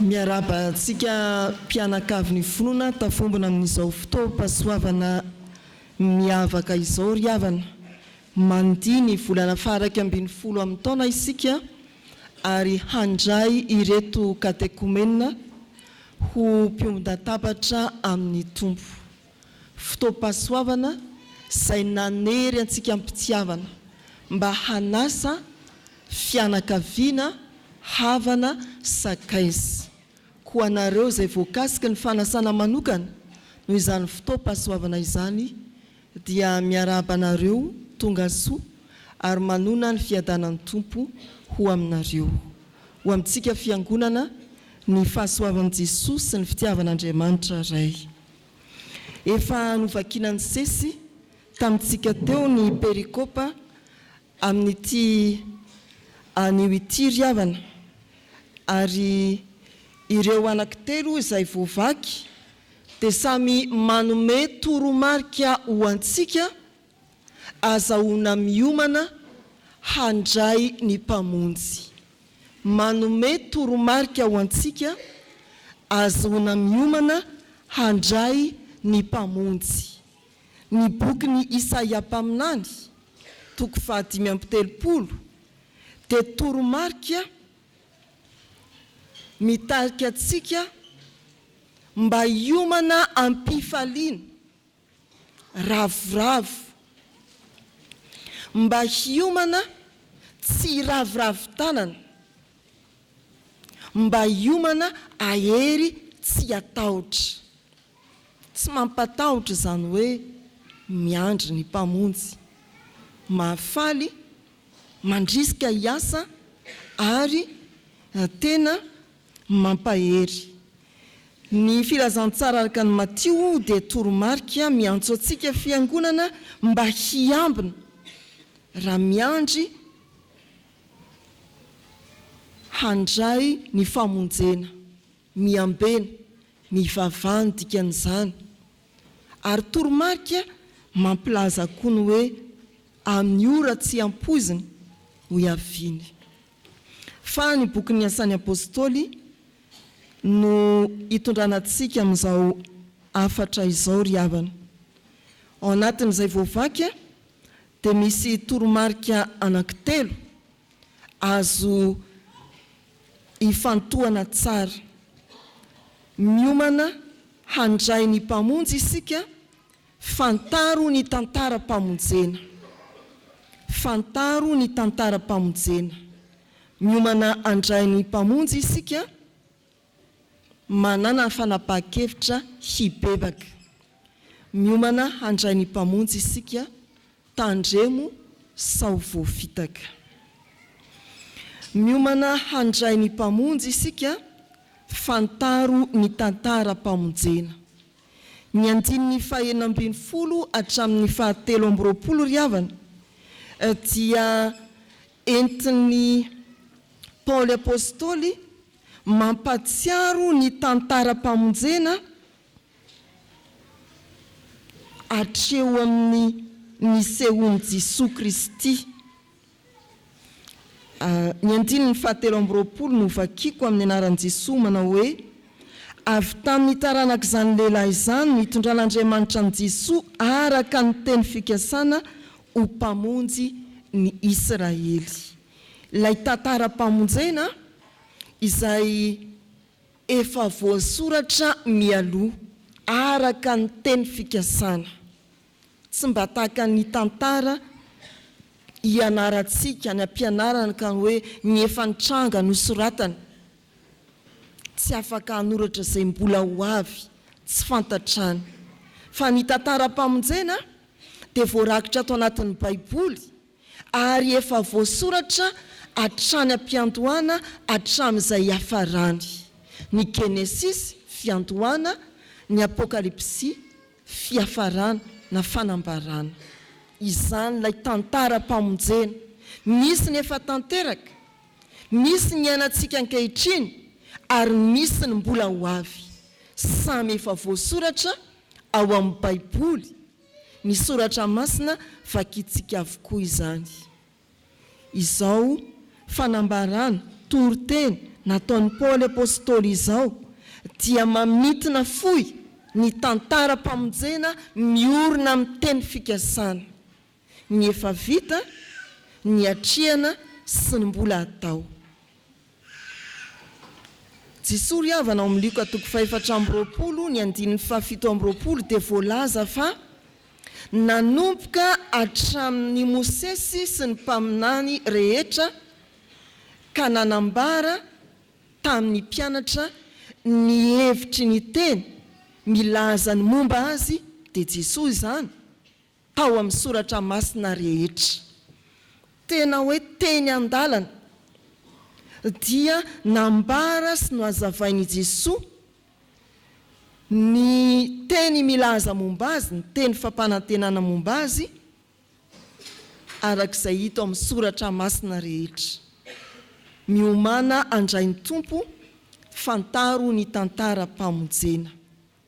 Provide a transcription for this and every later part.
Miarahaba antsika mpianakavin'ny finoana tafombona amin'izao fotoam-pahasoavana miavaka izao ry havana. Mandia ny volana faha-11 amin'ny taona isika ary handray ireto katekomena ho mpiombon-databatra amin'ny Tompo. Fotoam-pahasoavana izay nanery antsika am-pitiavana mba hanasa fianakaviana, havana, sakaiza. Koa anareo izay voakasiky ny fanasana manokana noho izany fotoam-pahasoavana izany dia miarahaba anareo tonga soa ary manona ny fiadanan'ny Tompo ho aminareo. Ho amintsika Fiangonana ny fahasoavan'i Jesoa sy ny fitiavan'Andriamanitra Ray. Efa novakiana nisesy tamintsika teo ny perikopa amin'ity anio ity ry havana, ary ireo anankitelo izay voavaky dia samy manome toromarika ho antsika azahoana miomana handray ny Mpamonjy. Manome toromarika ho antsika azahoana miomana handray ny Mpamonjy. Ny bokin'i Isaia mpaminany, toko faha-35, dia toromarika mitarika antsika mba hiomana am-pifaliana, ravoravo, mba hiomana tsy hiraviravy tanana, mba hiomana hahery tsy hatahotra. Tsy mampatahotra izany hoe miandry ny Mpamonjy. Mahafaly, mandrisika hiasa ary tena mampahery. Ny Filazantsara araka an'i Matio dia toromarika miantso antsika Fiangonana mba hiambina raha miandry handray ny famonjena. Miambena, mivavaha ny dikan'izany. Ary toromarika mampilaza koa ny hoe amin'ny ora tsy ampoizina no hiaviany. Fa ny bokin'ny Asan'ny Apostoly no hitondrana antsika amin'izao hafatra izao ry havana. Ao anatin'izay voavaky dia misy toromarika anankitelo azo ifantohana tsara. Miomana handray ny Mpamonjy isika, fantaro ny tantaram-pamonjena. Fantaro ny tantaram-pamonjena. Miomana handray ny Mpamonjy isika, manàna fanapahan-kevitra hibebaka. Miomana handray ny Mpamonjy isika, tandremo sao voafitaka. Miomana handray ny Mpamonjy isika, fantaro ny tantaram-pamonjena. Ny andininy faha-16 hatramin'ny faha-23 ry havana dia entin'i Paoly Apostoly mampahatsiaro ny tantaram-pamonjena hatreo amin'ny nisehoan'i Jesoa Kristy. Ny andininy faha-23 no vakiko amin'ny anaran'i Jesoa manao hoe, Avy tamin'ny taranak'izany lehilahy izany no hitondran'Andriamanitra an'i Jesoa araka ny teny fikasana ho Mpamonjy ny Israely. Ilay tantaram-pamonjena izay efa voasoratra mialoha araka ny teny fikasana. Tsy mba tahaka ny tantara ianarantsika any am-pianarana ka hoe ny efa nitranga nosoratana. Tsy afaka hanoratra izay mbola ho avy, tsy fantatrany. Fa ny tantaram-pamonjena dia voarakitra ato anatin'ny Baiboly ary efa voasoratra hatrany am-piandohana hatramin'izay hiafarany. Ny Genesisy, fiandohana, ny Apokalypsy, fiafarana na fanambarana. Izany ilay tantaram-pamonjena. Misy ny efa tanteraka, misy ny iainantsika ankehitriny ary misy ny mbola ho avy. Samy efa voasoratra ao amin'ny Baiboly, ny Soratra Masina vakintsika avokoa izany. Izao fanambarana, toriteny, nataon'i Paoly Apostoly izao dia mamintina fohy ny tantaram-pamonjena miorina amin'ny teny fikasana, ny efa vita, ny atrehana sy ny mbola atao. Jesoa ry havana ao amin'ny Lioka toko fahefatra amby roapolo ny andininy faha-27 dia voalaza fa nanomboka hatramin'i Mosesy sy ny mpaminany rehetra ka nanambara tamin'ny mpianatra ny hevitry ny teny milaza ny momba azy dia Jesoa izany tao amin'ny soratra masina rehetra. Tena hoe teny an-dalana dia nambara sy nohazavain'i Jesoa ny teny milaza momba Azy, ny teny fampanantenana momba Azy, araka izay hita ao amin'ny soratra masina rehetra. Miomàna handray ny Tompo, fantaro ny tantaram-pamonjena.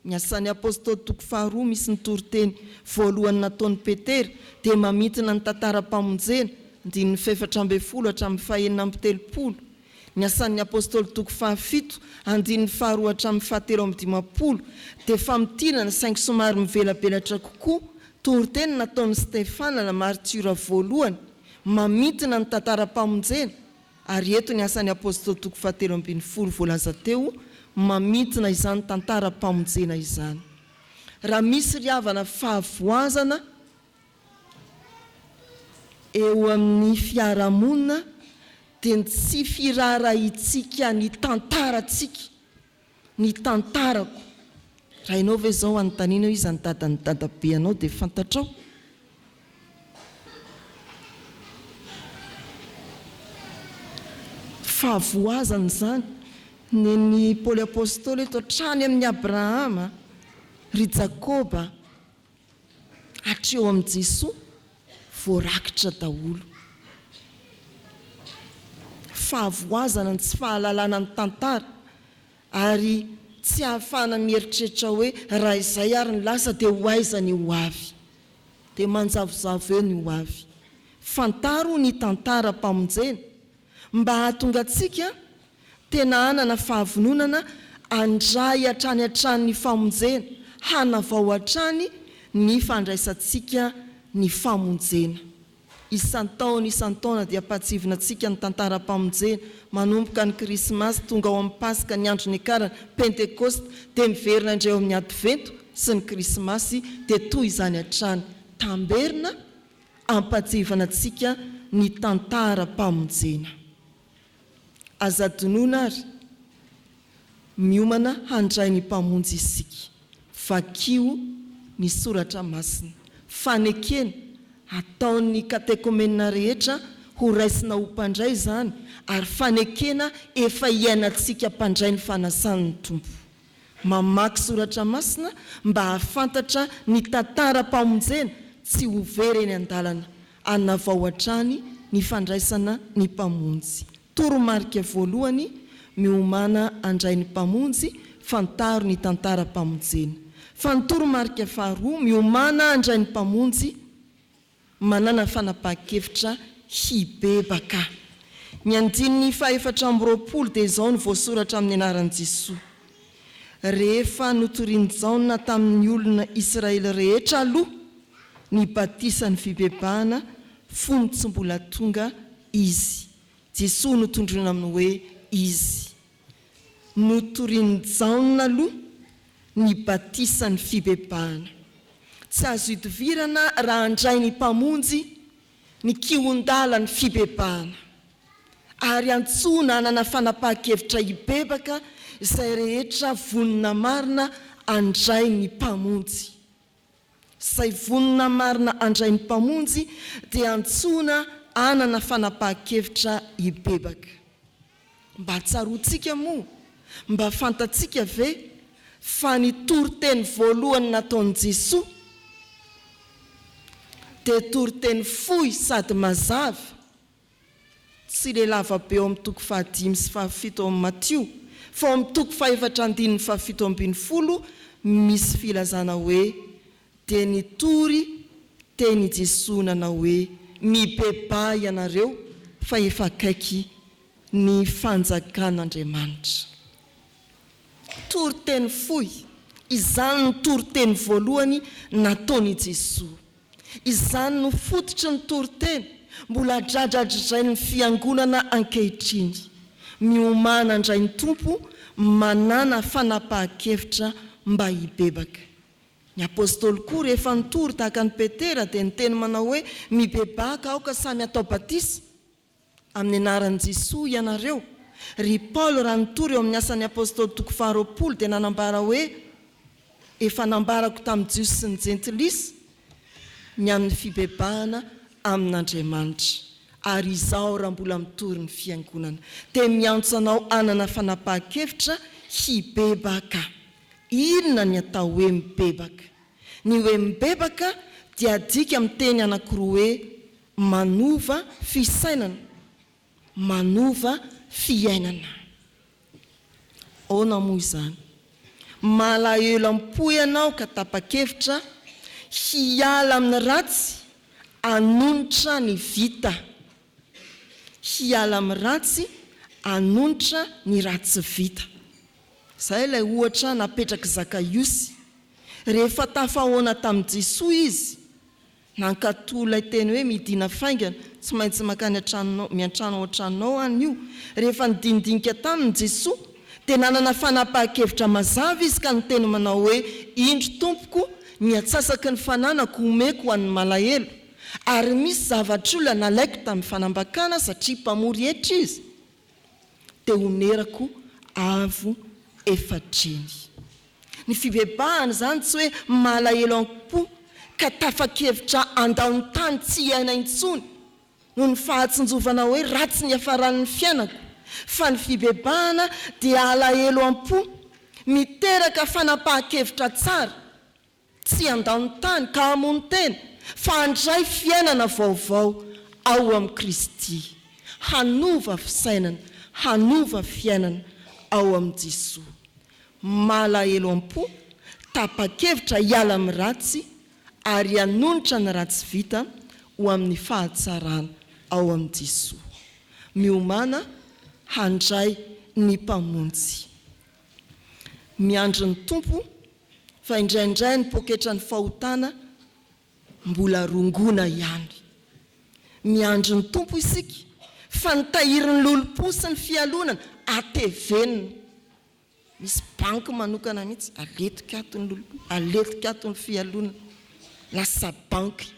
Ny Asan'ny Apostoly toko faharoa misy ny toriteny voalohany nataon'i Petera dia mamintina ny tantaram-pamonjena, andininy fahefatra ambin'ny folo hatramin'ny fahenina amby telopolo. Ny Asan'ny Apostoly toko fahafito, andininy faharoa hatramin'ny fahatelo amby dimampolo dia famintinana saingy somary mivelabelatra kokoa, toriteny nataon'i Stefana na martiora voalohany, mamintina ny tantaram-pamonjena, Ary eto ny Asan'ny Apostoly toko fahatelo ambin'ny folo voalaza teo mamintina izany tantaram-pamonjena izany. Raha misy ry havana fahavoazana eo amin'ny fiarahamonina dia ny tsy firaharahiantsika ny tantarantsika Ny tantarako. Raha ianao ve izao anontaniana hoe iza ny dadan'ny dadabe anao dia fantatrao? Fahavoazana izany. Nen'i Paoly Apostoly eto hatrany amin'i Abrahama, ry Jakoba, hatreo amin'i Jesoa, voarakitra daholo. Fahavoazana ny tsy fahalalana ny tantara ary tsy ahafahana mieritreritra hoe raha izay ary ny lasa dia ho aiza ny ho avy. Dia manjavozavo eo ny ho avy. Fantaro ny tantaram-pamonjena mba hahatonga antsika Tena hanana fahavononana handray hatrany hatrany ny famonjena, hanavao hatrany ny fandraisantsika ny famonjena. Isan-taona isan-taona dia ampahatsivina antsika ny tantaram-pamonjena, manomboka ny Krismasy, tonga ao amin'ny Paska, ny andro niakarana, Pentekosta, dia miverina indray ao amin'ny Advento sy ny Krismasy, dia toy izany hatrany. Tamberina ampahatsihivana antsika ny tantaram-pamonjena. Aza adinoina ary, miomana handray ny Mpamonjy isika. Vakio ny Soratra Masina. Fanekena, ataon'ny katekomena rehetra ho raisina ho mpandray izany, ary fanekena efa iainantsika mpandray ny fanasan'ny Tompo. Mamaky Soratra Masina mba hahafantatra ny tantaram-pamonjena tsy ho very eny an-dalana. Hanavao hatrany ny fandraisana ny Mpamonjy. Toromarika voalohany, Miomàna handray ny Mpamonjy, fantaro ny tantaram-pamonjena. Fa ny toromarika faharoa, Miomàna handray ny Mpamonjy, manana fanapahan-kevitra hibebaka. Ny andininy faha-24 dia izao no voasoratra amin'ny anaran'i Jesoa, Rehefa notorian'i Jaona tamin'ny olona Israely rehetra aloha ny batisan'ny fibebahana fony tsy mbola tonga Izy. Jesoa no tondroina amin'ny hoe Izy. Notorian'i Jaona aloha ny batisan'ny fibebahana. Tsy azo idovirana raha handray ny Mpamonjy ny kihon-dalan'ny fibebahana. Ary antsoina hanana fanapahan-kevitra hibebaka izay rehetra vonona marina handray ny Mpamonjy. Izay vonona marina handray ny Mpamonjy dia antsoina hanana fanapahan-kevitra hibebaka. Mba tsaroantsika moa, mba fantatsika ve fa ny toriteny voalohany nataon'i Jesoa dia toriteny fohy sady mazava, tsy ilay lavabe ao amin'ny toko fahadimy sy fahafito ao amin'ny Matio, fa ao amin'ny toko fahefatra andininy fahafito ambin'ny folo misy filazana hoe dia nitory teny i Jesoa nanao hoe, Mibebaha ianareo fa efa akaiky. ny fanjakan'Andriamanitra. Toriteny fohy, izany no toriteny voalohany nataon'i Jesoa. Izany no fototry ny toriteny mbola dradradradrain'ny Fiangonana ankehitriny. Miomàna handray ny Tompo, manàna fanapahan-kevitra mba hibebaka. Ny Apostoly koa rehefa nitory tahaka an'i Petera dia niteny manao hoe, Mibebaka aoka samy hatao batisa. Amin'ny anaran'i Jesoa ianareo. Ry Paoly raha nitory eo amin'ny Asan'ny Apostoly toko faharoapolo dia nanambara hoe, Efa nambarako tamin'ny Jiosy sy ny Jentilisa ny amin'ny fibebahana amin'Andriamanitra, ary izaho raha mbola mitory ny Fiangonana dia miantso anao hanana fanapahan-kevitra hibebaka. Inona ny atao hoe mibebaka? Ny hoe mibebaka dia adika amin'ny teny anankiroa hoe Manova fisainana, manova fiainana. Ahoana moa izany? Malahelo am-po ianao ka tapa-kevitra hiala amin'ny ratsy hanonitra ny vita. Hiala amin'ny ratsy hanonitra ny ratsy vita. Izay ilay ohatra napetrak'i Zakaiosy. Rehefa tafahaona tamin'i Jesoa izy, Nankatò ilay teny hoe midina faingana, tsy maintsy mankany an-tranonao, miantrano ao an-tranonao aho anio. Rehefa nidinidinika taminy Jesoa, dia nanana fanapahan-kevitra mazava izy ka niteny manao hoe, Indro Tompoko, ny antsasaky ny fananako omeko ho an'ny malahelo, ary misy zavatr'olona nalaiko tamin'ny fanambakana satria mpamory hetra izy. dia honerako avo efatr'heny. Ny fibebahana izany tsy hoe malahelo am-po ka tapa-kevitra handao ny tany tsy hiaina intsony noho ny fahatsinjovana hoe ratsy ny hiafaran'ny fiainako, fa ny fibebahana dia alahelo am-po miteraka fanapahan-kevitra tsara Tsy handao ny tany ka hamono tena, fa handray fiainana vaovao ao amin'i Kristy. Hanova fisainana, hanova fiainana ao amin'i Jesoa. Malahelo am-po, tapa-kevitra hiala amin'ny ratsy ary hanonitra ny ratsy vita ho amin'ny fahatsarana ao amin'i Jesoa. Miomàna handray ny Mpamonjy. Miandry ny Tompo fa indraindray ny poketran'ny fahotana mbola rongona ihany. Miandry ny Tompo isika fa ny tahirin'ny lolompo sy ny fialonana atevenina. Misy banky manokana mihitsy, aletika ato ny lolompo, aletika ato ny fialonana. Lasa banky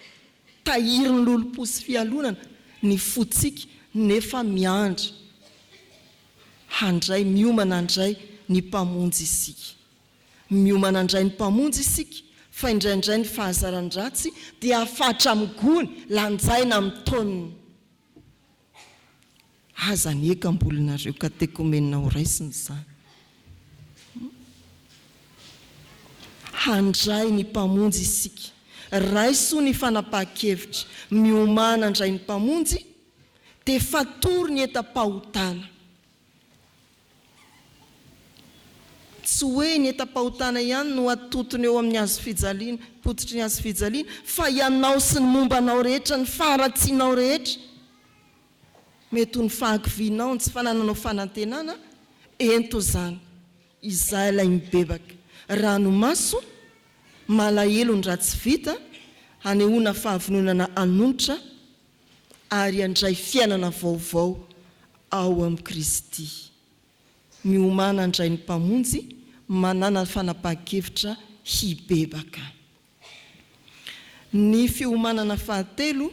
tahirin'ny lolompo sy fialonana ny fontsika nefa miandry handray, miomana handray ny Mpamonjy isika. Miomana handray ny Mpamonjy isika, fa indraindray ny fahazaran-dratsy dia hafatra amin'ny gony, lanjaina amin'ny taonina. Aza anie ka mbolinareo katekomenina ho raisina izany. Handray ny Mpamonjy isika. Raiso ny fanapahan-kevitra. Miomàna handray ny Mpamonjy, dia fatory ny entam-pahotana. Tsy hoe ny entam-pahotana ihany no atotony eo amin'ny hazofijaliana, pototry ny hazofijaliana, fa ianao sy ny momba anao rehetra, ny faharatsianao rehetra. Mety ho ny fahakivianao, ny tsy fanananao fanantenana, ento izany. Izaho ilay mibebaka. Ranomaso, malahelo ny ratsy vita, hanehoana fahavononana hanonitra ary handray fiainana vaovao ao amin'i Kristy. Miomàna handray ny Mpamonjy, manàna fanapahan-kevitra hibebaka. Ny fiomanana fahatelo,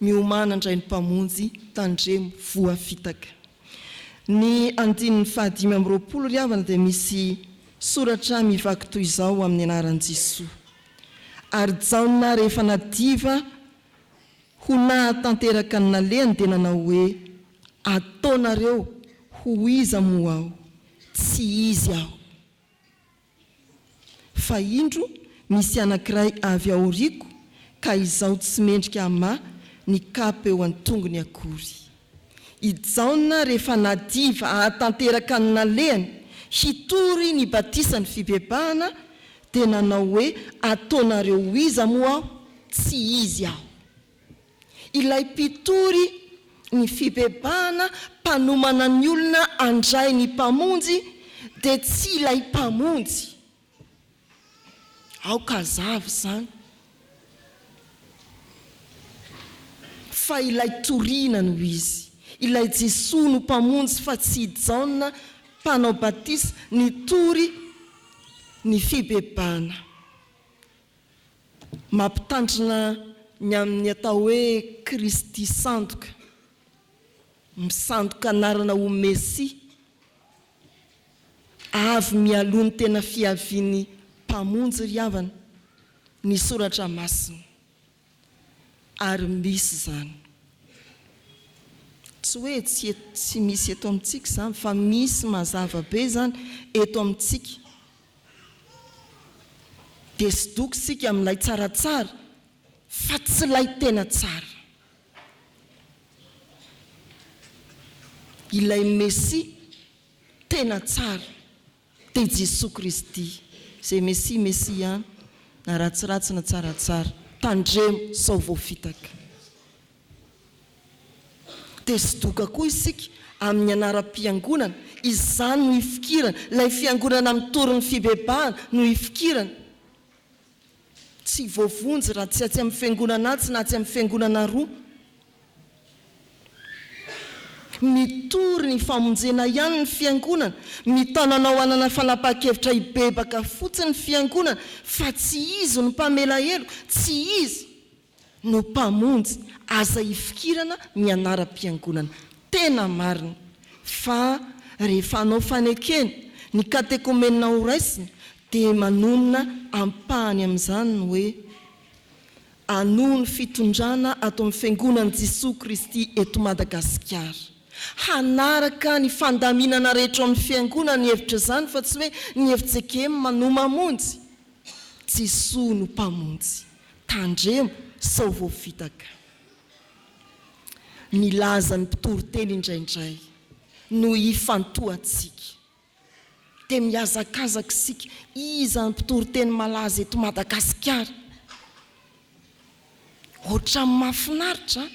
miomàna handray ny Mpamonjy, tandremo voafitaka. Ny andininy fahadimy amby 20 ry havana dia misy soratra mivaky toy izao amin'ny anaran'i Jesoa. Ary Jaona rehefa nadiva ho nahatanteraka ny nalehany dia nanao hoe, Ataonareo ho iza moa aho? Tsy izy aho. Fa indro misy anankiray avy aoriako, ka izaho tsy mendrika hamaha ny kapa eo an-tongony akory. I Jaona rehefa nadiva hahatanteraka ny nalehany hitory ny batisan'ny fibebahana dia nanao hoe, Ataonareo ho iza moa aho? Tsy izy aho. Ilay mpitory. Ny fibebahana mpanomana ny olona handray ny Mpamonjy dia tsy ilay Mpamonjy. Aoka hazava izany. Fa ilay toriana no izy. Ilay Jesoa no Mpamonjy fa tsy i Jaona mpanao batisa nitory ny fibebahana. Mampitandrina ny amin'ny atao hoe Kristy sandoka. Misandoka anarana ho Mesia. Avy mialoha ny tena fiavian'ny Mpamonjy ry havana ny Soratra Masina. Ary misy izany. Tsy hoe tsy tsy misy eto amintsika izany fa misy mazava be izany eto amintsika. Dia sodoka isika amin'ilay tsaratsara fa tsy ilay tena tsara. Ilay Mesia tena tsara dia Jesoa Kristy. Izay Mesia, Mesia ihany, na ratsiratsy na tsaratsara. Tandremo sao voafitaka. Dia sodoka koa isika amin'ny anaram-piangonana, izany no ifikirana, ilay fiangonana mitory ny fibebahana no ifikirana. Tsy voavonjy raha tsy atsy amin'ny fiangonana atsy na atsy amin'ny fiangonana aroa. Mitory ny famonjena ihany ny fiangonana, mitaona anao hanana fanapahan-kevitra hibebaka fotsiny ny fiangonana fa tsy izy no mpamela heloka, tsy izy no mpamonjy, aza ifikirana ny anaram-piangonana. Tena marina fa rehefa hanao fanekena ny katekomenina horaisina dia manonona ampahany amin'izany ny hoe, Hanohy ny fitondrana ato amin'ny Fiangonan'i Jesoa Kristy eto Madagasikara. Hanaraka ny fandaminana rehetra ao amin'ny Fiangonana ny hevitra izany fa tsy hoe ny fjkm no mamonjy. Jesoa no Mpamonjy. Tandremo sao voafitaka. Ny lazan'ny mpitoriteny indraindray no ifantohantsika. Dia mihazakazaka isika. Iza ny mpitoriteny malaza eto Madagasikara? Ohatran'ny mahafinaritra an!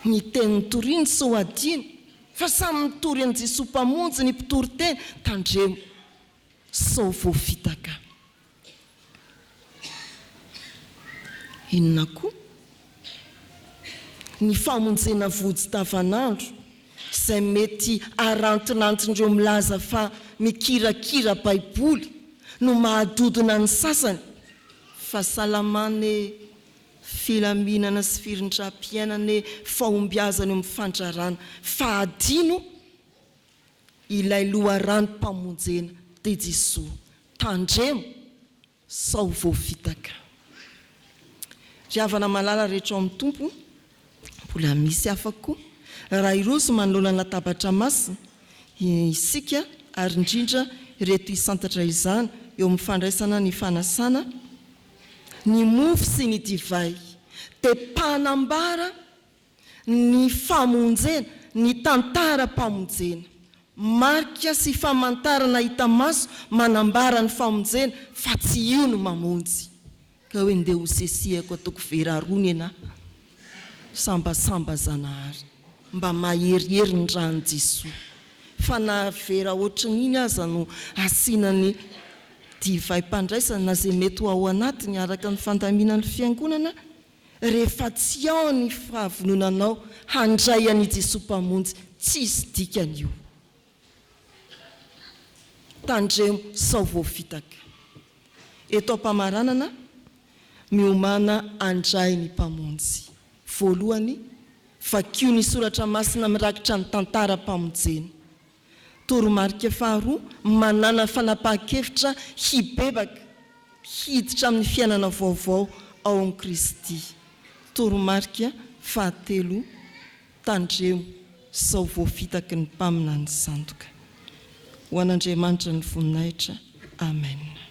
Ny teny nitoriany tsy ho adino, fa samy mitory an'i Jesoa Mpamonjy ny mpitoriteny, tandremo sao voafitaka. Inona koa? Ny famonjena vojy tavanandro, izay mety arantinantin'ireo milaza fa mikirakira Baiboly no mahadodona ny sasany, fahasalamana e, filaminana sy firindram-piainana e, fahombiazana eo amin'ny fandrarana, fa adino Ilay loharanom-pamonjena dia Jesoa. Tandremo sao voafitaka. Ry havana malala rehetra ao amin'ny Tompo, mbola misy hafa koa. Raha hiroso manoloana ny latabatra masina isika ary indrindra ireto hisantatra izany eo amin'ny fandraisana ny fanasana, ny mofo sy ny divay dia mpanambara ny famonjena, ny tantaram-pamonjena. Marika sy famantarana hita maso manambara ny famonjena fa tsy io no mamonjy. Ka hoe ndeha ho sesehako ataoko vera roa ny anah. Sambasamba Zanahary. Mba maherihery ny ràn'i Jesoa. Fa na vera ohatran'iny aza no asiana ny divaim-pandraisana na izay mety ho ao anatiny araka ny fandaminan'ny Fiangonana Rehefa tsy ao ny fahavononanao handray an' i Jesoa Mpamonjy, tsisy dikany io. Tandremo sao voafitaka. Eto am-pamaranana, miomàna handray ny Mpamonjy. Voalohany, vakio ny soratra masina mirakitra ny tantaram-pamonjena. Toromarika faharoa, manàna fanapahan-kevitra hibebaka, hiditra amin'ny fiainana vaovao ao amin'i Kristy. Toromarika fahatelo, tandremo sao voafitaky ny mpaminany sandoka. Ho an'Andriamanitra ny voninahitra. Amen.